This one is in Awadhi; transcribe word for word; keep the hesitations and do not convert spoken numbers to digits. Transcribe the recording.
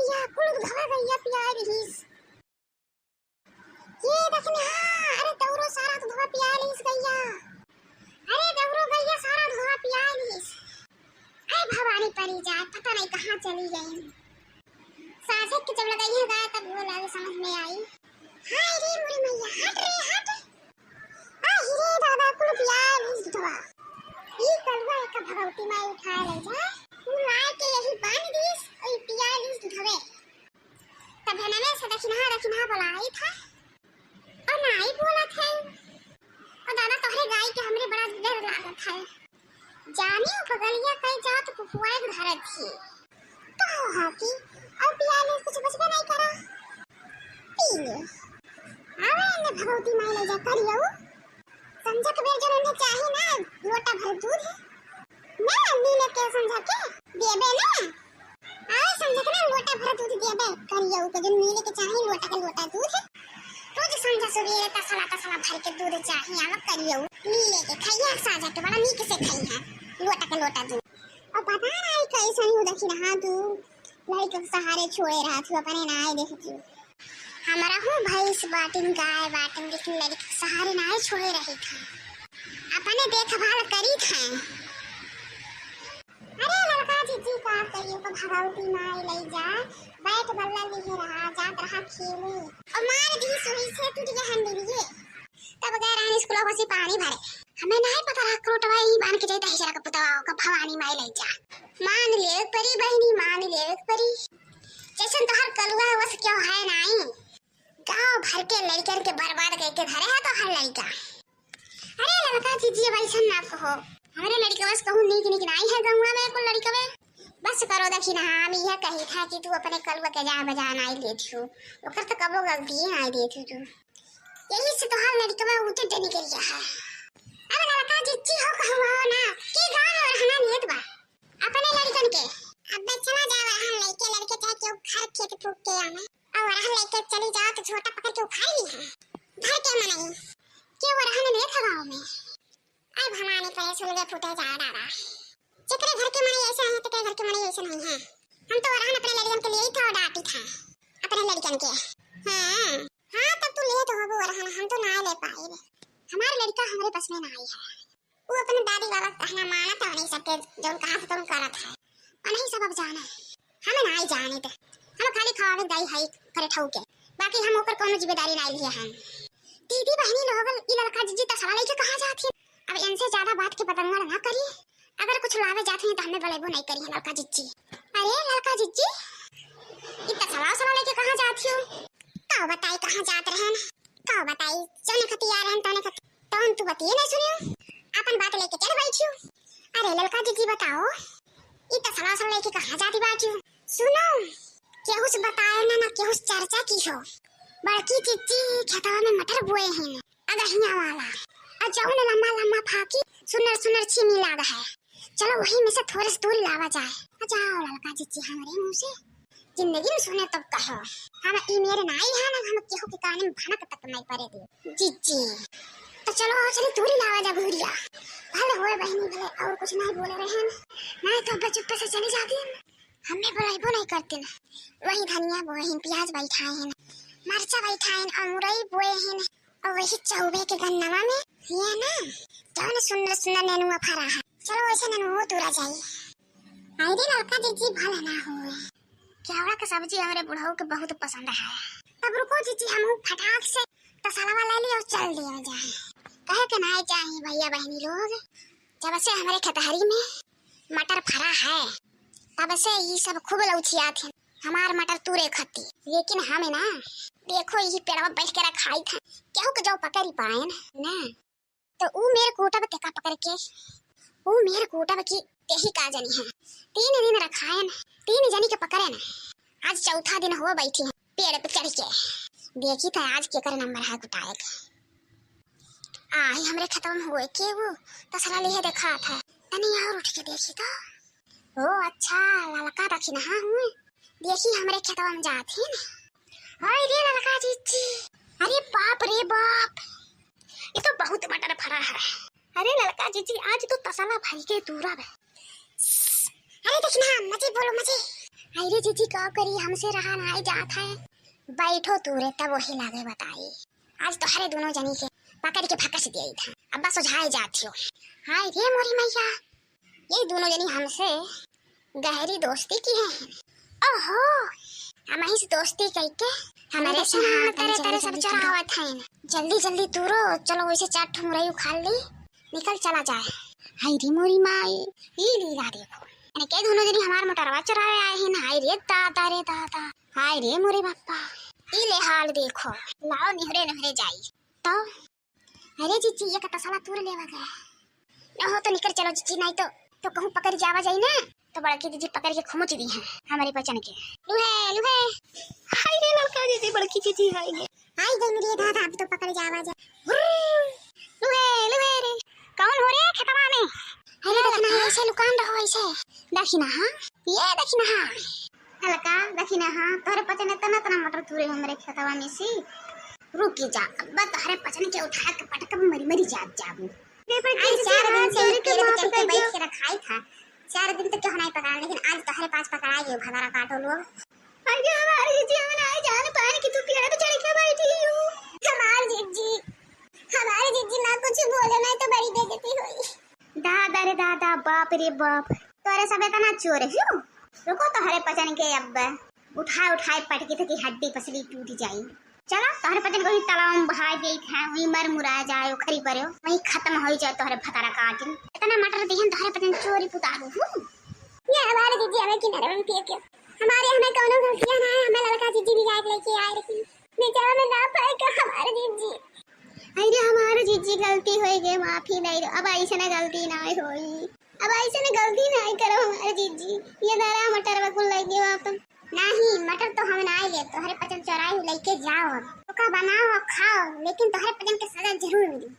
या कुल दूधवा गइया पिया रहीस। ये देखने, हाँ, अरे दौरो सारा दूधवा पिया लीस गइया। अरे दौरो गइया सारा दूधवा पिया लीस। अरे भवानी परी जाए, पता नहीं कहाँ चली गई। साझे के जब लगइहैं गाय तब वो लागे समझ में आई। हाय रे मोरी मैया, हट रे हट। आ हिरे दादा कुल पिया लीस दूधवा। ई कलुआ एक भगवती माई उठाए ले जा। तू लाए के यही बांध दीस, ओई पिया लीस दूधवे। तब हनवे से दखिनहा दखिनहा बोलाई था। और नाई बोलत है। और दादा तोहरे गाय के हमरे बड़ा डर लागत है। जानी उ पगलिया कई जात फुफुआई धरत थी। का हो हाकी? और पिया ले कुछ बचबे नहीं करा। पी ले। आवे ने भगवती माई ले जा करियो। संझक बेर जन उन्हें चाही ना लोटा भर दूध। ना नीले के संझक के देबे ना। आवे संझक ना लोटा भर दूध देबे करियो के जन नीले के चाही लोटा के लोटा दूध। रोज संझा सुबेरे तसला तसला भर के दूध चाही आवे करियो। नीले के खइया साझा के बड़ा नीक से खइया लोटा के लोटा दूध। और पता नहीं कैसे नहीं देखी रहा तू लड़के के सहारे छोड़े रहा तू अपने ना आए देखती। हमरा हूँ भैंस बाटिन गाय बाटिन लेकिन लड़के के सहारे ना आए छोड़े रही था। अपने देखभाल करी था। अरे लड़का जीजी का कहियो को भगवती माई ले जा। बैट बल्ला लिए रहा जात रहा खेले। और मार दी सुई से टूट गया हंडिलिए। तब गए रहन स्कूल होसी पानी भरे। हमें नहीं पता रहा क्रोटवा यही बांध के जाई तही जरा का पुतवा का भवानी माई ले जा। मान ले परी बहनी मान ले परी। जैसन तोहर कलुआ है वस क्यों है नाई। गांव भर के लड़कन के बर्बाद करके धरे है तोहर लड़का। अरे लड़का जीजी वैसन ना कहो। हमरे लड़कवा से कहूँ नीक नीक नाई है गौवा में कुल लड़कवे। बस करो दखिनहा हम यह कही था कि तू अपने कलुआ के जा बजा नाई लेती हो। ओकर तो कबो गलती ही नाई देती तू। यही से तोहार लड़कवा उठे डे निकल गया है। अब लड़का जिच्ची हो कहू हो ना, के गाँव में रहना नियत बा। अपने लड़कन के। अब चला जाओ रहन लइके लड़के चाहे केहू घर खेत फूक के आवे। और रहन लइके चली जाओ तो झोटा पकड़ के उखाड़ ली है। घर के मनई। के वो रहन लेत है गाँव में। अब हमारे पे सुलगे फूटे जा डारा। जेकरे घर के मनई ऐसे नहीं है तो के घर के मनई ऐसे नहीं है। हम तो रहन अपने लड़कन के लिए ही था और डांटी था। अपने लड़कन के। हाँ। हाँ, तब तू ले तो होबो रहन, हम तो ना ले पाए। हमार लड़का हमरे बस में ना आई है। वो अपने दादी बाबा के कहना मानत है, उन्हीं सबके जौन कहा था, तौन करत है। उन्हीं सब अब जाने। हमें ना आई जाने दे। हम खाली खावे दाई है करे ठऊ के। बाकी हम ओकर कोनो जिम्मेदारी ना लिए हैं। दीदी बहनी लोगन, ई लड़का जिज्जी तसला लेके कहाँ जात है? अब इनसे ज्यादा बात के बतंगड़ ना करिए। अगर कुछ लावे जात हैं तो हमें बुलाइबो नहीं करिए लड़का जिज्जी। अरे लड़का जिज्जी, ई तसला उसला लेके कहाँ जात हो? का बताई कहाँ जात रहन? का बताई, जौने खती आ रहन तौने खती, तौन तू बतिये नहीं सुनियो, अपन बात लेके चल बैठियो। अरे ललका दीदी बताओ, ई तसला उसल लेके कहाँ जाती बाटियो? सुनो, केहू से बताए ना, ना केहू से चर्चा की हो। बड़की चिच्ची खेतवा में मटर बोए हैं, अगहिया वाला, और जौन लम्बा लम्बा फाकी सुनर सुनर छीमी लाग है। चलो वही में से थोड़े से तूरी लावा जाए। आ जाओ ललका चिच्ची हमरे मुँह से। जिंदगी में सुने तब कहो, हम ई मेरे नाई है ना, हम केहू के कान में भनक तक नहीं पड़े दे। जीजी, तो चलो आओ चली तूरी लावा जा घुरिया। भले होए बहनी भले और कुछ नहीं बोले रहे हैं, नहीं तो अब चुप्पे से चली जाती है। हमें बुलाइबो नहीं करते ना। वही धनिया बोए हैं, प्याज बैठाए हैं, मरचा बैठाए हैं, और मुरई बोए हैं, और वही चौबे के गन्नवा में ये ना जौन सुंदर सुंदर नेनुआ फरा है। चलो वैसे नेनुआ तूरा जाई। आई रे ललका जीजी भला ना होए। केवड़ा के सब्जी हमरे बुढ़ऊ के बहुत पसंद है। तब रुको जीजी, हम फटाक से तसलवा ले ली और चल दिया जाए। कहे के ना चाही भैया बहनी लोग, जब से हमरे खेतहरी में मटर फरा है तब से ई सब खूब लौचियात हैं हमार मटर तूरे खती। लेकिन हमें ना देखो यही पेड़वा बैठ के रखाई था, केहू के जो पकड़ी पाए ना। तो ऊ मेर कूटब तेका पकड़ के, ऊ मेर कूटब की तेही का जनी है। तीन दिन रखायन, तीन जनी के पकड़े न। आज चौथा दिन हो बैठी है पेड़ पे चढ़ के। देखी था आज केकर नंबर है कुटाए के। आई हमरे खेतवा में हुए के वो तसला लिहे देखा था। तनी और उठ के देखी तो। ओ अच्छा, ललका दखिनहा हुए। देखी हमरे खेतवा में जात है ना। हाय रे ललका जीजी, अरे बाप रे बाप, ये तो बहुत मटर फरा है। अरे ललका जीजी, आज तो तसला भई के दूरा बे। अरे देखना, मजे बोलो मजे। अरे जीजी, का करी, हमसे रहा नाई जात है। बैठो तू रे, तब वही लागे बताई। आज तोहरे दुनो जनी के पकड़ के भकस दिया था, अब बस सुझाए जात हो। हाय रे मोरी मैया, ये दुनो जनी हमसे गहरी दोस्ती की है। ओहो, हम ही से दोस्ती कइके हमरे से हाँ, तरे तरे सब चोरावत हैं। जल्दी जल्दी तूरो, चलो वैसे चार ठो मुरई उखाड़ ली, निकल चला जाए। हाय रे मोरी माई, ई लीला देखो, यानी के दुनो जनी हमार मोटरवा चोरावे आए हैं। हाय रे दादा रे दादा, हाय रे मोरे बापा, ई ले हाल देखो, लाओ निहरे निहरे जाई। तो अरे जीजी, ये कटा साला तूर लेवा गया। न हो तो निकर चलो जीजी, नहीं तो, तो कहूँ पकड़ के आवा जाई ना, तो बड़की जीजी पकड़ के खुमुच दी है हमारे पचन के। लुहे, लुहे। हाय रे लड़का जीजी, बड़की जीजी हाय गे। हाय गई मेरी दादा, अब तो पकड़ के आवा जा। हुर्र। लुहे, लुहे रे। कौन हो रे खेतवा में? अरे देखना है, ऐसे लुकान रहो ऐसे। देखी ना हाँ, ये देखी ना हाँ। हल्का, देखी ना हाँ, तोहरे पचन इतना, इतना मटर तूरे हमरे खेतवा में से। रुकी जा, अब तोहरे पचन के उठा के पटक मरी मरी जात जाबू। अरे पर आज जीजी, चार दिन से हम पेड़ के पेड़ पे माथ चढ़ के पे बैठ के रखाई था। चार दिन तक क्यों नहीं पकड़ा, लेकिन आज तोहरे पास पकड़ा गए भंडारा काटो लोग। अरे हमारे जीजी, हम नहीं जान पाए कि तू पेड़ पे चढ़ के बैठी हो। हमारे जीजी, हमारे जीजी ना कुछ बोले, नहीं तो बड़ी बेइज्जती हुई। दादा रे दादा, बाप रे बाप, तोरे सब इतना चोर है। रुको, तोहरे पचन के अब उठाए उठाए पटकी थकी हड्डी पसली टूट जाई। चला, तोहरे पचन को ही तालाब में बहा दे है, वहीं मर मुरा जाए, उखरी पड़े, वहीं खत्म हो जाए तोहरे भतारा काटिन। इतना मटर दिहन तोहरे पचन चोरी पुतारू। हूँ। ये हमारे जीजी हमें किनारे में पिए क्यों? हमारे हमें कौनो गलतियाँ ना है, हमें लड़का जीजी भी जाए लेके आए रही। बेचारा में ना पाए का हमारे जीजी। अरे हमारे जीजी गलती हो गई, माफी दे दो, अब ऐसे ना गलती ना होई। अब ऐसे ना गलती ना करो हमारे जीजी। ये दारा मटर बकुल लगे वापस। नहीं, मटर तो हम ना ले, तोहरे पचन चोराई लेके जाओ, ओका बनाओ और खाओ, लेकिन तोहरे पचन के सजा जरूर मिली।